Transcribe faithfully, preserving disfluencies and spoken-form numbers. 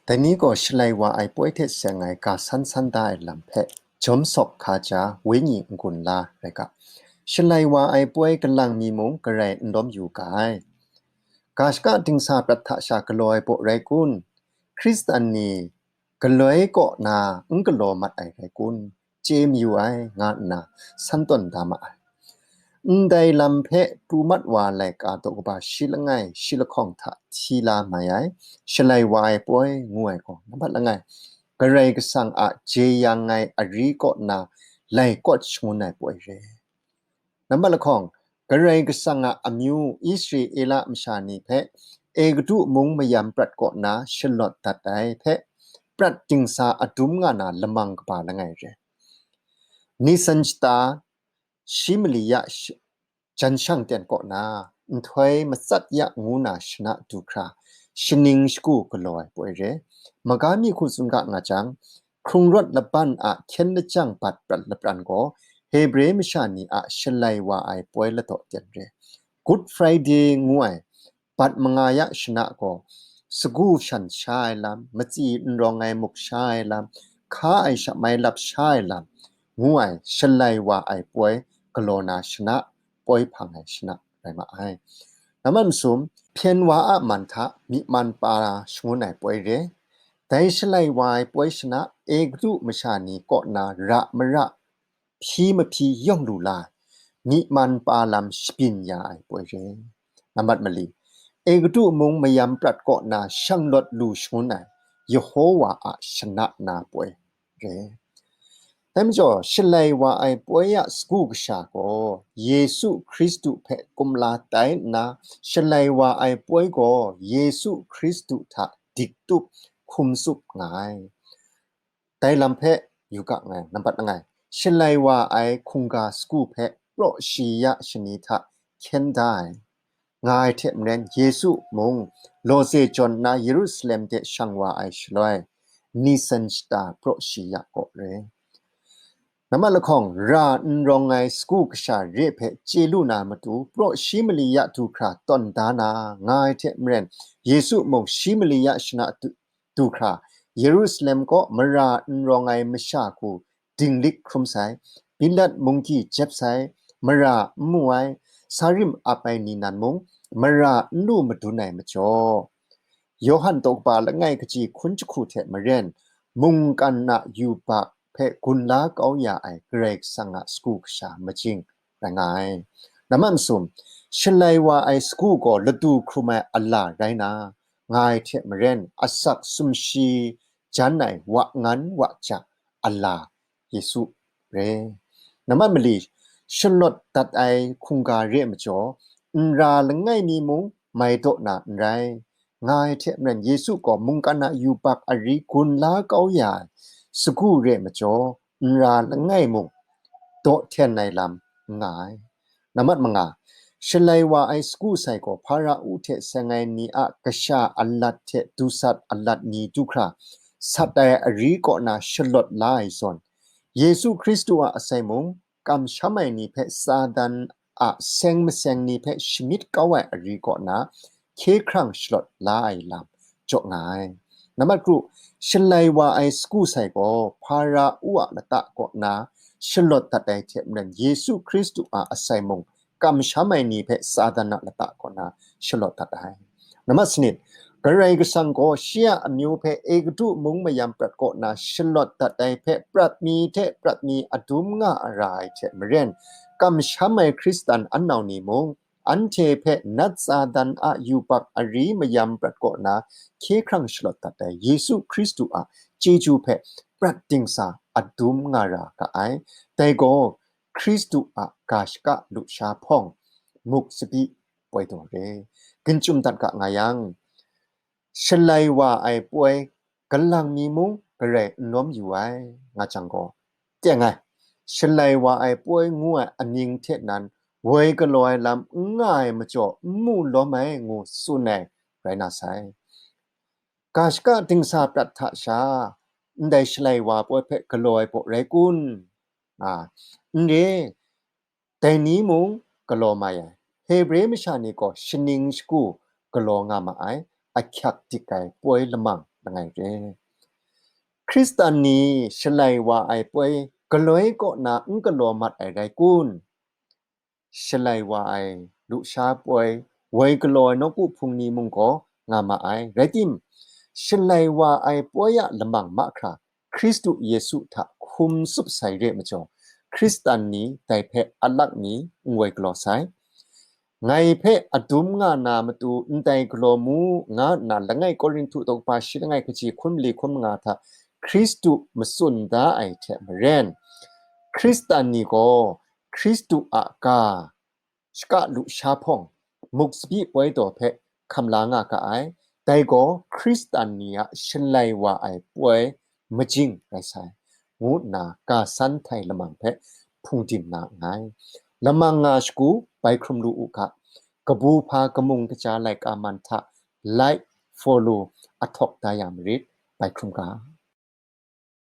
Dai ni gaw Shalai wa ai poi hte seng ai ga san san da ai lam hpe jawm sawk hka ja, wenyi n-gun la rai ga, Shalai wa ai poi galang mi mung garai n lawm yu ga ai. Ga shaka dingsa prat hta sha galaw ai baw rai kun? Hkristan ni galoi kaw na n galaw mat ai rai kun? Chye mayu ai, nga nna san tawn da ma ai. Ndai lam hpe pru mat wa laika daw kaba shi langai shi lahkawng hta hti la mai ai, Shalai wa ai poi ngu ai gaw, nambat langai, Karai Kasang a jeyang ai ari kaw na lai kawt shangun ai poi re. Nambat lahkawng, Karai Kasang a amyu Israela masha ni hpe Egutu mung mayam prat kaw na shalawt dat ai hpe prat dingsa adum nga na lamang kaba langai re. Nisan shata shi mali ya sh-, jan shang ten kaw na, nhtoi matsat ya ngu na shana du hkra, shaning shagu galaw ai poi re. Maga mi hku tsun ga nga jang, hkrung rawt laban a hkyen lajang bat prat lapran gaw, Hebre masha ni a Shalai wa ai poi ladaw ten re. Good Friday ngu ai bat manga ya shana gaw, sagu shan sha ai lam, matsi n rawng ai muk sha ai lam, hka ai sha mai lap sha ai lam, ngu ai Shalai wa ai poi galaw na shana, poi hpang ai shana rai ma ai. Nambat masum, hpyen wa a man hta myi man pa shangun ai poi re. Dai Shalai wa ai poi shana Egutu masha ni kaw na ra mara, hpyi mahpyi yawng lu la ai, myi man pa lam shabyin ya ai poi re. Nambat mali, Egutu mung mayam prat kaw na shanglawt lu shangun ai Yehowa a shana na poi re. Dai majaw, Shalai wa ai poi a sagu kasha gaw Yesu Hkristu hpe kumla tai nna, Shalai wa ai poi gaw Yesu Hkristu hta dik tup hkum tsup nga ai. Dai lam hpe yu ga ngai, nambat langai, Shalai wa ai hkungga sagu hpe praw shi ya shani hta hkyen da ai. Nga ai hte maren, Yesu mung lawze jawn nna Yerusalem de shang wa ai shaloi, Nisan shata praw shi ya kaw re. Nambat lahkawng, ra n rawng ai sagu kasha re hpe chye lu na matu, praw shi mali ya du hkra tawn da na, nga ai hte maren, Yesu mung shi mali ya shana du, du hkra, Yerusalem kaw mara n rawng ai masha hku dinglik hkrum sai, Pilat munggyi jep sai, mara n mu ai, sarim ap ai ni nan mung mara n lu madun ai majaw, Yawhan daw kaba langai kaji hkun jahku hte maren, mungkan a yubak hpe gun la kau ya ai Karai Kasang a sagu kasha majing rai nga ai. Nambat masum, Shalai wa ai sagu gaw ladu hkrum ai ala rai na, nga ai hte maren, asak sumshi jan ai wa ngan wa ja ala Yesu re. Nambat mali, shalawt dat ai hkungga re majaw, n ra langai mi mung mai daw na n rai. Nga ai hte maren, Yesu gaw mungkan a yubak ari gun la kau ya ai sagu re majaw, n ra langai mung daw hten ai lam n nga ai. Nambat manga, Shalai wa ai sagu sai gaw Hparau hte seng ai ni a kasha alat hte dusat alat ni du hkra, sat ai ari kaw na shalawt la ai zawn, Yesu Hkristu a asai mung, kamsham ai ni hpe Satan a seng maseng ni hpe shamyit kau ai ari kaw na hkye hkrang shalawt la ai lam jaw nga ai. Nambat kru, Shalai wa ai sagu sai gaw Hparau a lata kaw na shalawt dat ai hte maren, Yesu Hkristu a asai mung kamsham ai ni hpe Satan a lata kaw na shalawt dat ai. Nambat sanit, Karai Kasang gaw shi a amyu hpe Egutu mung mayam prat kaw na shalawt dat ai hpe prat mi hte prat mi adum nga a ra ai hte maren, kamsham ai Hkristan anau ni mung, anhte hpe nat Satan a yubak ari mayam prat kaw na hkye hkrang shalawt dat ai Yesu Hkristu a chyeju hpe prat dingsa adum nga ra ga ai. Dai gaw Hkristu a ga shaka lusha hpawng, muk tsabyi poi daw re. Ginchum dat ga nga yang, Shalai wa ai poi galang mi mung garai n lawm yu ai, nga jang gaw, teng ai, Shalai wa ai poi ngu ai amying hte nan woi galaw ai lam n nga ai majaw n mu lawm ai, ngu tsun ai rai na sai. Ga shaka dingsa prat hta sha, ndai Shalai wa poi hpe galaw ai baw rai kun? Nga, n re, dai ni mung galaw mai ai. Hebre masha ni gaw shaning shagu galaw nga ma ai, ahkyak dik ai poi lamang langai re. Hkristan ni shalai wa ai poi galoi kaw na n galaw mat ai rai kun? Shalai wa ai lusha poi, woi galaw ai nawku hpung ni mung gaw nga ma ai. Rai tim, shalai wa ai poi a lamang mahkra Hkristu Yesu hta hkum tsup sai re ai majaw, Hkristan ni dai hpe alak mi n woi galaw sai. Ngai hpe adum nga na matu ndai galaw mu, nga nna langai Korinhtu daw kaba shi langai kaji hkun mali hkun manga hta Hkristu matsun da ai hte maren, Hkristan ni gaw Hkristu a ga, shaka lusha hpawng, muk tsabyi poi daw hpe hkam la nga ga ai. Dai gaw Hkristan ni a shalai wa ai poi majing rai sai, ngu nna ga san htai lamang hpe hpung dim na nngai. Lamang nga shagu bai hkrum lu u ga, kabu hpa kamung kaja laika man hta like, follow, ahtawk da ya marit. Bai hkrum ga.